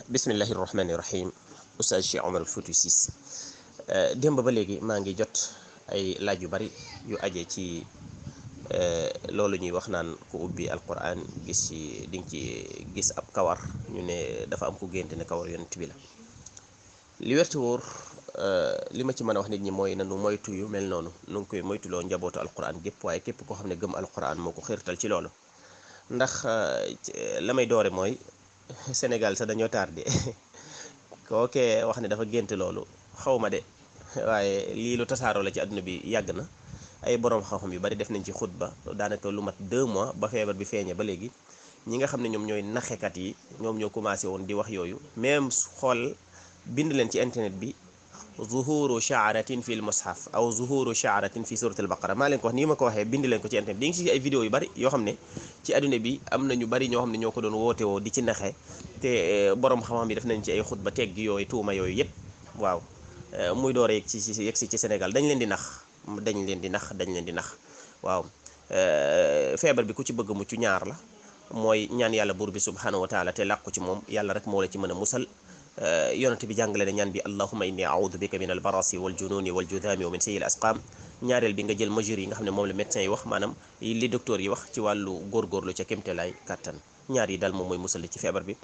bismillahi rahmaani rahim. Oustaz Cheikh Omar Fouti Ciss. démb ba léegi maa ngi jot ay laaj yu bari yu aje ci loolu ñuy wax naan ku ubbi alquran gis ci di nga ci gis ab kawar ñu ne dafa am ku génte ne kawar yonent bi la. li werti wóor li ma ci mën a wax nit ñi mooy nanu moytu yu mel noonu nu ngi koy moytuloo njabootu alquran gépp, waaye képp koo xam ne gëm alquran moo ko xirtal ci loolu. ndax la may doore mooy Sénégal sax dañoo tardé kookee wax ne dafa gént loolu xaw ma de, waaye lii lu tasaaroo la ci àdduna bi yàgg na. ay borom xam-xam yu bari def nañ ci xutba daanaka lu mat 2 mois ba feebar bi feeñee ba léegi. ñi nga xam ne ñoom ñooy naxekat yi ñoom ñoo commencé woon di wax yooyu, même xool bind leen ci internet bi zuhuru shaaratin fi l mushaf aw zuhuru shaaratin fi surat al baqara. maa leen ko wax nii ma ko waxee, bind leen ko ci internet di nga ci ay vidéo yu bari yoo xam ne ci àdduna bi am na ñu bari ñoo xam ne ñoo ko doon woote woo di ci naxe, te borom xam-xam yi def nañ ci ay xutba tegg yooyu tuuma yooyu yëpp. waaw muy door a yegg ci Sénégal dañ leen di nax dañ leen di nax. waaw feebar bi ku ci bëgg mucc ñaar la, mooy ñaan yàlla buur bi subhanahu wa taala te làqu ci moom, yàlla rek moo la ci mën a musal. yonent bi jàngale ne ñaan bi allahumma inni a'udhu bika min albarasi wal jununi wal judami wa min sayyi al asqam. ñaareel bi nga jël mesures yi nga xam ne moom la médecin yi wax, maanaam li docteur yi wax ci wàllu góorgóorlu ca kémtelaay kàttan. ñaar yi daal moom mooy musal ci feebar bi.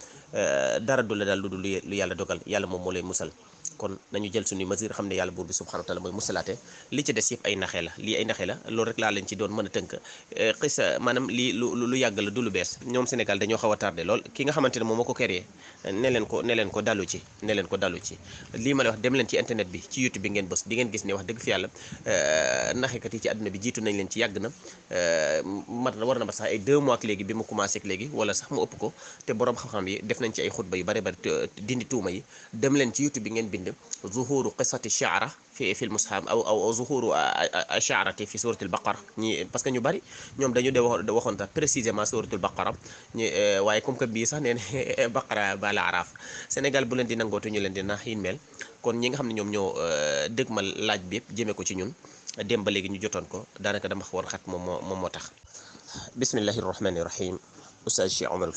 dara du la daal lu dul lu yàlla dogal, yàlla moom moo lay musal. kon nañu jël suñuy mesure xam ne yàlla buur bi subhanahu wa taala mooy musalaate. li ci des yëpp ay naxe la, lii ay naxe la, loolu rek laa leen ci doon mën a tënk. xisa maanaam lii lu yàgg la, du lu bees. ñoom Sénégal dañoo xaw a tardé lool. ki nga xamante ne moom moo ko créé ne leen ko dalu ci lii ma la wax, dem leen ci internet bi ci YouTube bi ngeen bës di ngeen gis ne wax dëgg fi yàlla naxekat yi ci àdduna bi jiitu nañ leen ci yàgg na. war na ba sax ay 2 mois ak léegi bi mu commencé ak léegi, wala sax mu ëpp ko. te borom xam-xam yi def nañ ci ay xutba yu bari dindi tuuma yi. dem leen ci YouTube bi ngeen bind zuhuru qissati shaara fi l mushaf aw zuhuru shaarati fi suratul baqara ñi, parce que ñu bari ñoom dañu de waxoon tax précisément suratul baqara waaye comme que bii sax nee na baqara bala araaf. Sénégal bu leen di nangootu ñu leen di nax yin mel. kon ñi nga xam ne ñoom ñoo dëgmal laaj bi yëpp jëmee ko ci ñun, dem ba léegi ñu jotoon ko daanaka dama war xat moom moo tax. bismillahi rahmani rahim. Oustaz Cheikh Omar